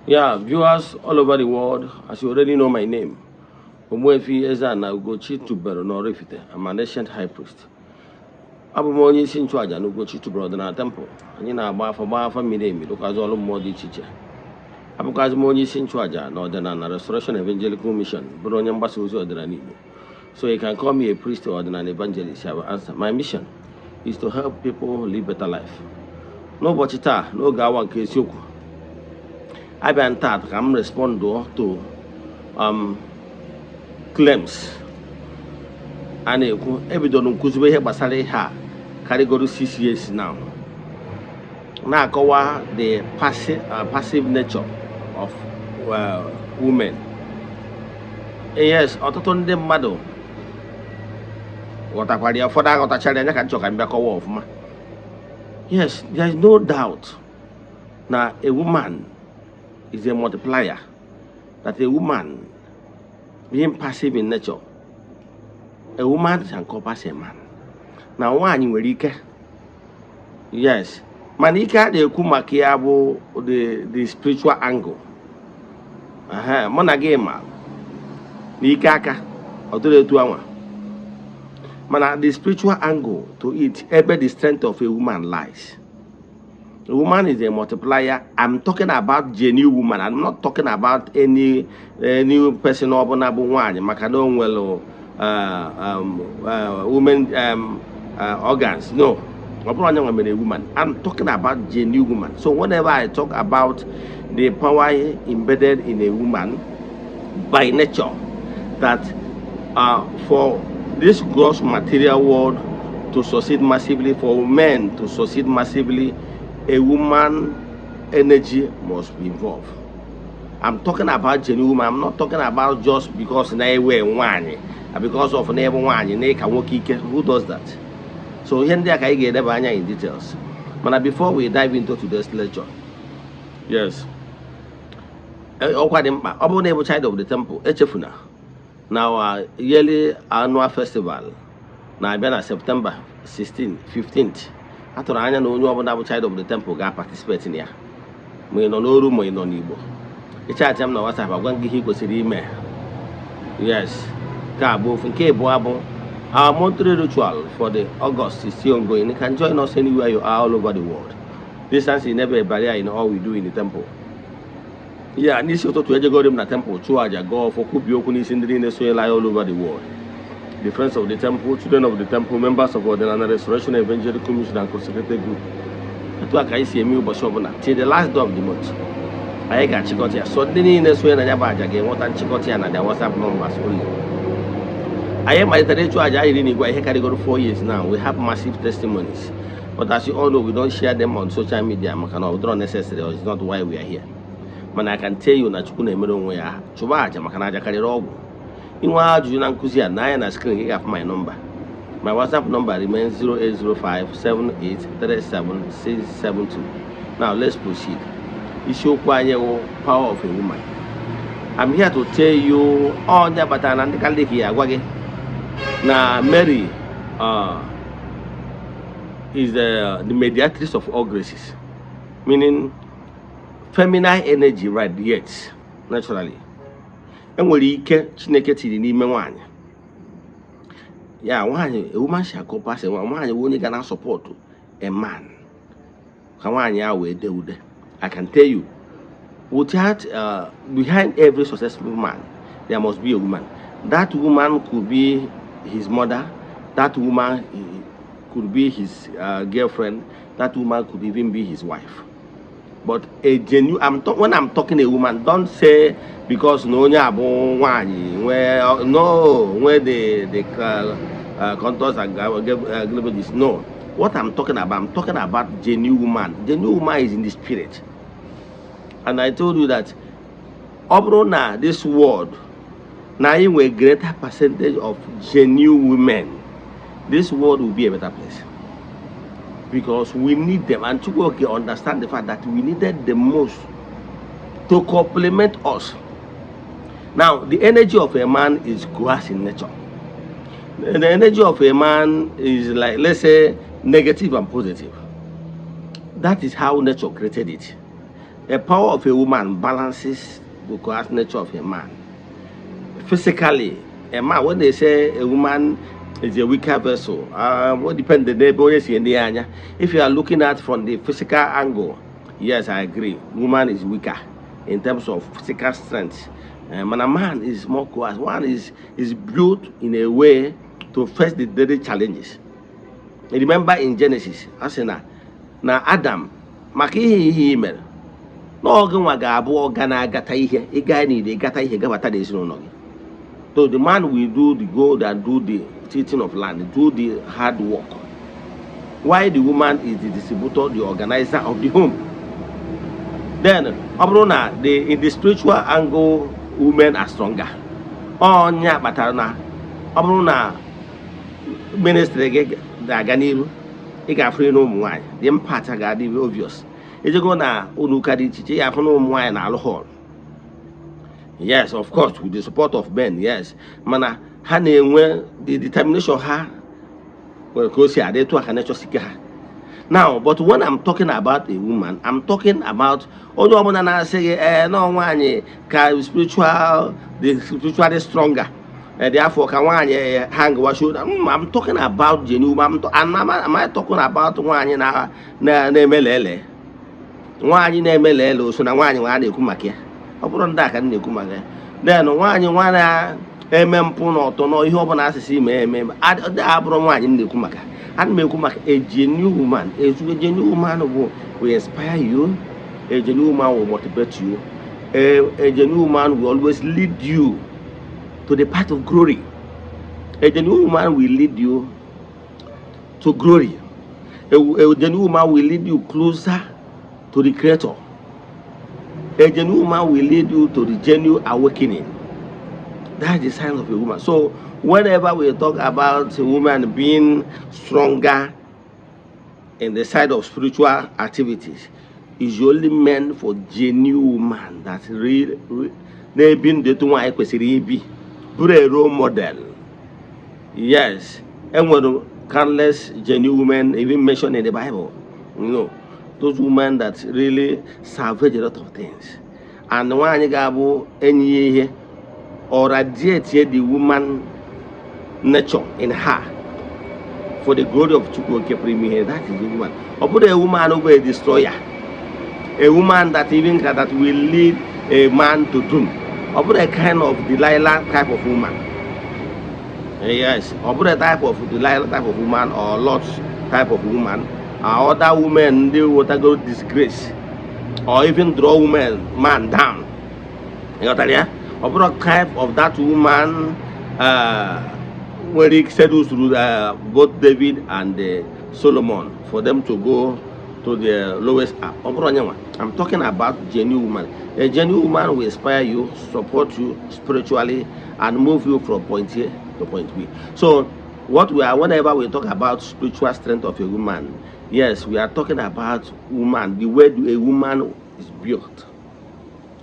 Yeah, viewers all over the world, as you already know my name, Ogbuefi Ezeana ugochitubelu na Oraifite. I'm an ancient high priest. Abụ m onye isi nchụaja na ugochitubelu na temple. Anyị na-agba afọ mmiri emi lụkwazị ọrụ mmụọ dị iche iche. Abụkwazị m onye isi nchụaja na ọdịnala Restoration Evangelical Mission, bụrụ onye mgbasa ozi ọdịnala Igbo. So you can call me a priest or an evangelist. I will answer. My mission is to help people live better life. N'ụbọchị taa, n'oge awa nke isiokwu, abịa nta ka m respond to claims a na-ekwu ebidoro nkụzibe ihe gbasara ihe a karịgoro 6 years now, na-akọwa the passive nature of women. Yes, ọtụtụ ndị mmadụ ghọtakwara ya, ụfọdụ aghọtachara ya ka m chọrọ ka m bịa kọwa ọfụma. Yes, there is no doubt na a woman is a multiplier, that a woman being passive in nature, a woman can encompass a man. Now one nwere ike, yes, mana ike a na-ekwu maka ya bụ the spiritual angle. Mụ na gị ma na ike aka ọ dịrị etu anwa, mana the spiritual angle to it, ebe the strength of a woman lies. A woman is a multiplier. I'm talking about genuine woman. I'm not talking about any new person or one. Macadon well women organs. No, I'm not a woman. I'm talking about genuine woman. So whenever I talk about the power embedded in a woman by nature, that for this gross material world to succeed massively, for men to succeed massively, a woman energy must be involved. I'm talking about genuine woman. I'm not talking about just because na wear one, because of never one. Who does that? So here I can get in details. But before we dive into today's lecture, yes, Ogbuefi child of the temple, Echefuna. Now yearly annual festival. Now been September 16th, 15th. Atụrụ anya na onye ọbụla bụ child of the temple ga-participate in ya, ma ị nọ n'oru ma ị nọ n'Igbo. Ịchaatị m na WhatsApp agwa gị ihe ị kwesịrị ime. Yes, ka bụ ofu. Nke abụọ bụ our monthly ritual for the August is still ongoing. You can join us anywhere you are all over the world. Distance is never a barrier in all we do in the temple. Yeah, n'isi ụtụtụ ejegoro m na temple chụọ aja gọọ ọfọ kwubi okwu n'isi ndị niile sonyela all over the world. The friends of the temple, children of the temple, members of the Restoration Evangelical Mission and consecrated group. Till the last day of the month. I got Chicotia. So the Ninesway and Yabaja game, what and Chicotia and their WhatsApp numbers only. I am my literature. I really go 4 years now. We have massive testimonies. But as you all know, we don't share them on social media. It's not necessary, or it's not why we are here. But I can tell you that you can Chubaja, Makanaja Karirogu. In one you na nkuzi a na na screen you have my number. My WhatsApp number remains 0805 7837672. Now let's proceed. Issue power of a woman. I'm here to tell you all the batana and the Kaldiki Agwage. Now Mary is the mediatrix of all graces, meaning feminine energy radiates naturally. Enwere ike Chineke tiri n'ime nwanyị. Ya nwanyị, a woman shall compass a nwanyị onye ga na support a man. Ka nwanyị a wee de ude. I can tell you, without behind every successful man, there must be a woman. That woman could be his mother. That woman could be his girlfriend. That woman could even be his wife. But a genuine, when I'm talking a woman, don't say because no where the contours are globalists. No, what I'm talking about genuine woman. Genuine woman is in the spirit. And I told you that Obrona, this world, now in a greater percentage of genuine women, this world will be a better place. Because we need them, and to understand the fact that we needed the most to complement us. Now, the energy of a man is gross in nature. The energy of a man is like, let's say, negative and positive. That is how nature created it. The power of a woman balances the coercive nature of a man. Physically, a man, when they say a woman is a weaker vessel, what depends the neighbor is in the area. If you are looking at from the physical angle, yes, I agree. Woman is weaker in terms of physical strength. And a man is more coerced. One is built in a way to face the daily challenges. Remember in Genesis, I said na Adam, maka ihe mere. N'oge nwa ga-abụ ọga na-agata ihe, ị ga niile gata ihe gabata na ezinụlọ gị. So the man will do the gold and do the teaching of land, do the hard work. Why the woman is the distributor, the organizer of the home. Then, in the spiritual angle, women are stronger. Onya batana, ministry Daganiru, Igafri no wine. The impact are obvious. It's going to Unukadi Chichi, Apono wine alcohol. Yes, of course, with the support of men, yes. Mana, Hane, the determination her, well, close here, they to a nature seeker. Now, but when I'm talking about a woman, I'm talking about no one can spiritually stronger. Therefore, can one hang what should I'm talking about genuine. Am I talking about one na nemelele? One nemelele, so now one kumake. Upon that can kumake. Then one Puno to know you open as see me, add the abron one in the kumaka. And make a genuine woman, a genuine woman will inspire you, a genuine woman will motivate you, a genuine woman will always lead you to the path of glory. A genuine woman will lead you to glory. A genuine woman will lead you closer to the Creator. A genuine woman will lead you to the genuine awakening. That's the sign of a woman. So whenever we talk about a woman being stronger in the side of spiritual activities, is only meant for genuine woman that really they've been the two one be a role model. Yes, and when countless genuine women even mentioned in the Bible, you know, those women that really salvage a lot of things. And when you go any or radiate the woman nature in her for the glory of Chukwu. That is the woman. Or put a woman over a destroyer, a woman that even that will lead a man to doom. Or put a kind of Delilah type of woman. Yes, or put a type of Delilah type of woman or Lot's type of woman. Other women they will go disgrace or even draw man down. You know what I mean? Or put a type of that woman where he seduced through both David and Solomon for them to go to the lowest. I'm talking about genuine woman. A genuine woman will inspire you, support you spiritually, and move you from point A to point B. So, whenever we talk about spiritual strength of a woman, yes, we are talking about woman, the way a woman is built.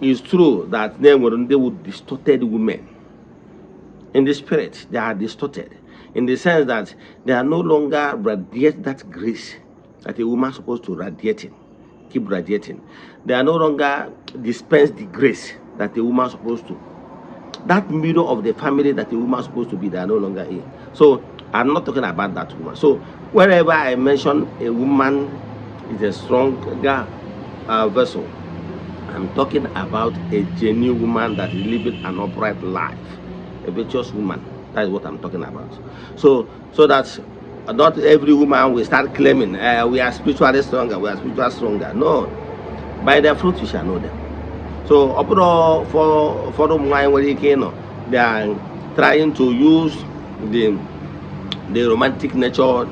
It's true that they would distorted women. In the spirit, they are distorted in the sense that they are no longer radiate that grace that a woman is supposed to radiate in, keep radiating. They are no longer dispense the grace that a woman is supposed to. That middle of the family that a woman is supposed to be, they are no longer in. So I'm not talking about that woman. So wherever I mention a woman is a stronger vessel, I'm talking about a genuine woman that is living an upright life. A virtuous woman. That is what I'm talking about. So that not every woman will start claiming we are spiritually stronger, we are spiritually stronger. No. By their fruit you shall know them. So for the women, they are trying to use the romantic nature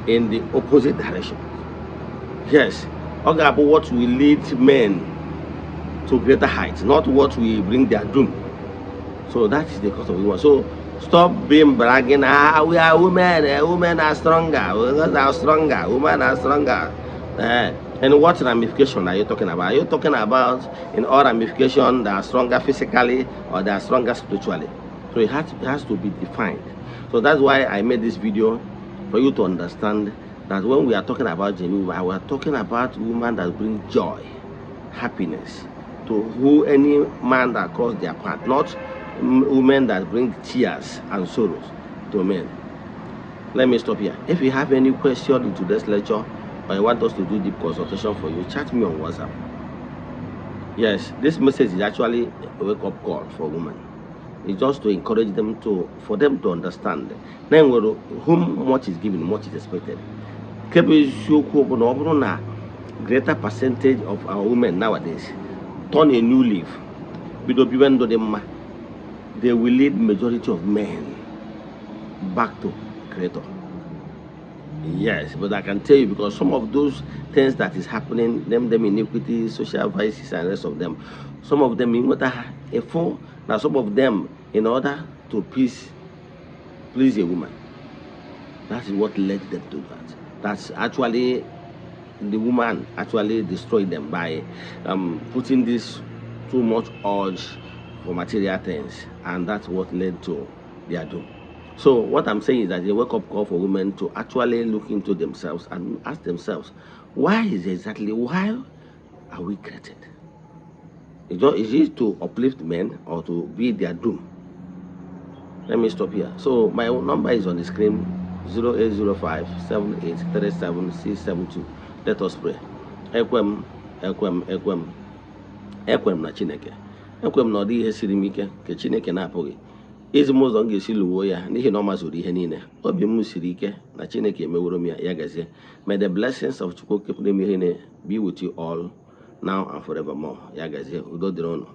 in the opposite direction. Yes. Okay, but what will lead men to greater heights, not what will bring their doom. So that is the cause of women. So stop being bragging. We are women. Women are stronger. Women are stronger. Women are stronger. And what ramification are you talking about? Are you talking about in all ramification that are stronger physically or that are stronger spiritually? So it has to be defined. So that's why I made this video, for you to understand that when we are talking about genuine woman, we are talking about women that bring joy, happiness to who any man that cross their path, not women that bring tears and sorrows to men. Let me stop here. If you have any question into this lecture, or you want us to do deep consultation for you, chat me on WhatsApp. Yes, this message is actually a wake-up call for women. It's just to encourage them for them to understand. Then, whom much is given, much is expected. Greater percentage of our women nowadays turn a new leaf. They will lead majority of men back to Creator. Yes, but I can tell you, because some of those things that is happening, them iniquity, social vices, and rest of them, some of them in what a fool. Now some of them, in order to please a woman, that is what led them to that. That's actually the woman actually destroyed them by putting this too much urge for material things, and that's what led to their doom. So what I'm saying is that a wake-up call for women to actually look into themselves and ask themselves, why are we created? Is it to uplift men or to be their doom? Let me stop here. So my number is on the screen, 0805 7837 672. Let us pray. Ekwem, ekwem, ekwem, ekwem na Chineke. Ekwem na ọ dị ihe siri m ike nke Chineke na-apụghị. Ezi m ụzọ m ga-esi lụwo ya n'ihi na ọ mazuru ihe niile. Obi m siri ike na Chineke emeworo m ya gazie. May the blessings of Chukwu pụrụ ime ihe be with you all now and forevermore. Ya gazie. Udo dịrị unu.